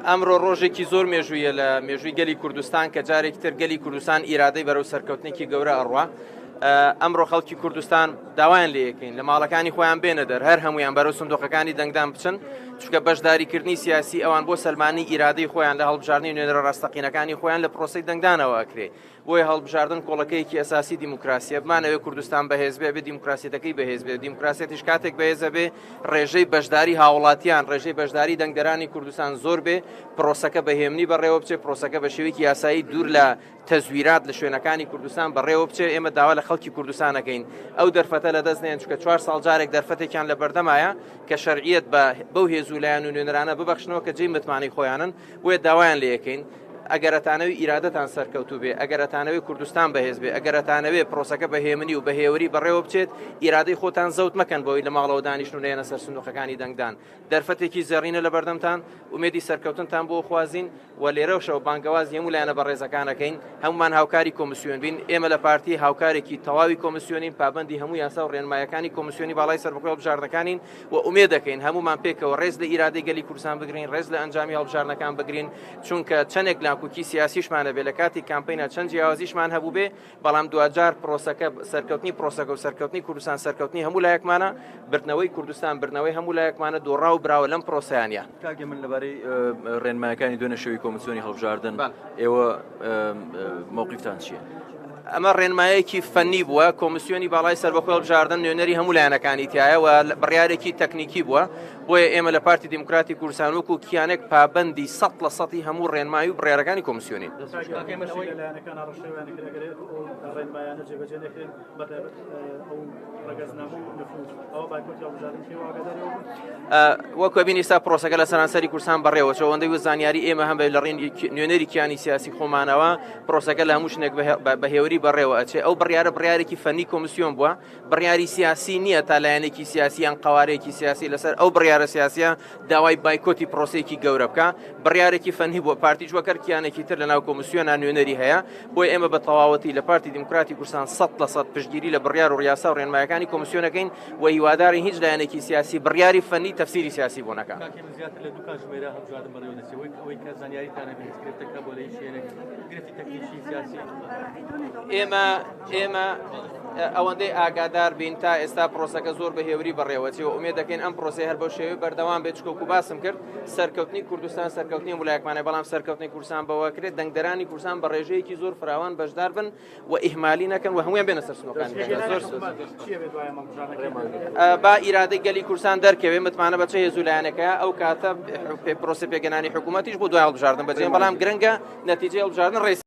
ئەمڕۆ ڕۆژێکی زۆر مێژوویە لە مێژووی گەلی کوردستان کە جارێکی تر گەلی کوردستان ئیرادەی بەرەو سەرکەوتنێکی گەورە ئەڕوا. ئەمڕۆ خەڵکی کوردستان داوایان لێکەین لە ماڵەکانی خۆیان بێنە دەر هەر هەمویان بەرەو سندوقەکانی دەنگدان بچن چونکە بەشداریکردنی سیاسی ئەوان بۆ سەلمانی ئیرادەی خۆیان لە هەڵبژاردنی نوێنەرە ڕاستەقینەکانی خۆیان لە پرۆسەی دەنگدانەوە ئەکرێ بۆیە هەڵبژاردن کۆڵەکەیەکی ئەساسی دیموکراسیە بمانەوێ کوردستان بەهێز بێ بێ دیموکراسیەتەکەی بەهێز بێ دیموکراسیەتیش کاتێک بەهێزە بێ ڕێژەی بەشداری هاوڵاتیان ڕێژەی بەشداری دەنگدەرانی کوردستان زۆر بێ پرۆسەکە بە هێمنی بەڕێوە بچێ پرۆسەکە بە شێوەیەکی یاسایی دوور لە تەزویرات لە شوێنەکانی کوردستان بەڕێوە بچێ ئێمە داوا لە خەڵکی کوردستان ئەکەین ئەو دەرفەتە لە دەست نێن چونکە چوار ساڵ جارێک دەرفەتێکیان لە بەردەمایە کە شەرعیەت بە بەو هێز و لایەن و نوێنەرانە ببەخشنەوە کە جێی متمانەی خۆیانن بۆیە داوایان لێ ئەکەین ئەگەر ئەتانەوێ ئیرادەتان سەرکەوتوو بێ، ئەگەر ئەتانەوێ کوردستان بەهێز بێ، ئەگەر ئەتانەوێ پرۆسەکە بە هێمنی و بە هێوری بەڕێوە بچێت، ئیرادەی خۆتان زەوت مەکەن بەوەی لە ماڵەوە دانیشن و نەیەنە سەر سندوقەکانی دەنگدان. دەرفەتێکی زێڕینە لە بەردەمتان، ئومێدی سەرکەوتنتان بۆ خوازین و لێرەوشەوە بانگەوازی هەموو لایەنە بەڕێزەکان ئەکەین هەموومان هاوکاری کۆمسیۆن بین. ئێمە لە پارتی هاوکارێکی تەواوی کۆمسیۆنین، پابەندی هەموو یاسا و ڕێنمایەکانی کۆمسیۆنی باڵای سەربەخۆی هەڵبژاردنەکانین. و ئومێد دەکەین هەموومان پێکەوە ڕێز لە ئیرادەی گەلی کوردستان بگرین، ڕێز لە ئەنجامی هەڵبژاردنەکان بگرین، چونکە چەندێک ناکۆکی سیاسیشمان هەبێ لە کاتی کامپەینا چەند جیاوازیشمان هەبووبێ، بەڵام دواجار پرۆسەکە سەرکەوتنی پرۆسەکە و سەرکەوتنی کوردستان سەرکەوتنی هەموو لایەکمانە، بردنەوەی کوردستان بردنەوەی هەموو لایەکمانە، دۆڕاو و براوە لەم پرۆسەیانە. کاک هێمن لەبارەی ڕێنمایەکانی دوێنێ شەوی کۆمیسیۆنی هەڵبژاردن ئێوە مەوقیفتان چییە؟ ئەمە ڕێنمایەکی فەنی بووە، کۆمیسیۆنی باڵای سەربەخۆی هەڵبژاردن نوێنەری هەموو لایەنەکانی تایە و بڕیارێکی تەکنیکی بووە، بۆیە ئێمە لە پارتی دیموکراتی کوردستان وەکو کیانێک پابەندی سەد لە سەدی هەموو ڕێنمایی و بڕیارەکانی کۆمیسیۆنین. وەکو ئەبینی ئێستا پرۆسەکە لە سەرانسەری کوردستان بەڕێوە چۆ ئەوەندەی و زانیاری ئێمە هەم لە ڕێی نوێنەری کیانی سیاسی خۆمانەوە پرۆسەکە لە هەموو شوێنێک بە هێوری بەڕێوە ئەچێ ئەو بڕیارە بڕیارێکی فەنی کۆمیسیۆن بووە بڕیاری سیاسی نییە تا لایەنێکی سیاسی یان قەوارەیەکی سیاسی لەسەر ئەو بڕیارە سیاسیە داوای بایکۆتی پرۆسەیەکی گەورە بکە بڕیارێکی فەنی بووە پارتیش وەکەر کیانێکی تر لە ناو کۆمیسیۆنا نوێنەری هەیە بۆیە ئێمە بە تەواوەتی لە پارتی دیموکراتی کوردستان 100% پشتگیری لە بڕیار و ڕیاسا و ڕێنمایەکانی کۆمیسیۆنەکەین و هیوادارین هیچ لایەنێکی سیاسی بڕیاری فەنی تەفسیری سیاسی بۆ نەکا. کاک هێمن زیاتر لە دوو کاتژمێرە هەڵبژاردن بەڕێوە دەچێت وەک ئەوەی کە زانیاریتان هەبێت هیچ گرفتێک هەبووە لە هیچ شوێنێک گرفتی تەکنیکی سیاسی؟ ئێمە ئێمە ئەوەندەی ئاگادار بین تا ئێستا پرۆسەکە زۆر بە هێوری بەڕێوەچێ و ئومێد دەکەین ئەم پرۆسەی هەر بەو شێوەیە بەردەوام بێت چکۆکو باسم کرد سەرکەوتنی کوردستان سەرکەوتنی وڵایەکمانە بەڵام سەرکەوتنی کوردستان بەوە کرێت دەنگدەرانی کوردستان بە ڕێژەیەکی زۆر فراوان بەشدار بن و ئیهمالی نەکەن و هەموویان بێنە سەر سنوورەکانی زۆر با ئیرادەی گەلی کوردستان دەرکەوێ متمانە بە چه هێز و لایەنەکە ئەو کاتە پرۆسە پێگەنانی حکوومەتیش بۆ دوای هەڵبژاردن بەجێ بەڵام گرنگە نەتیجەی هەڵبژاردن ڕێز.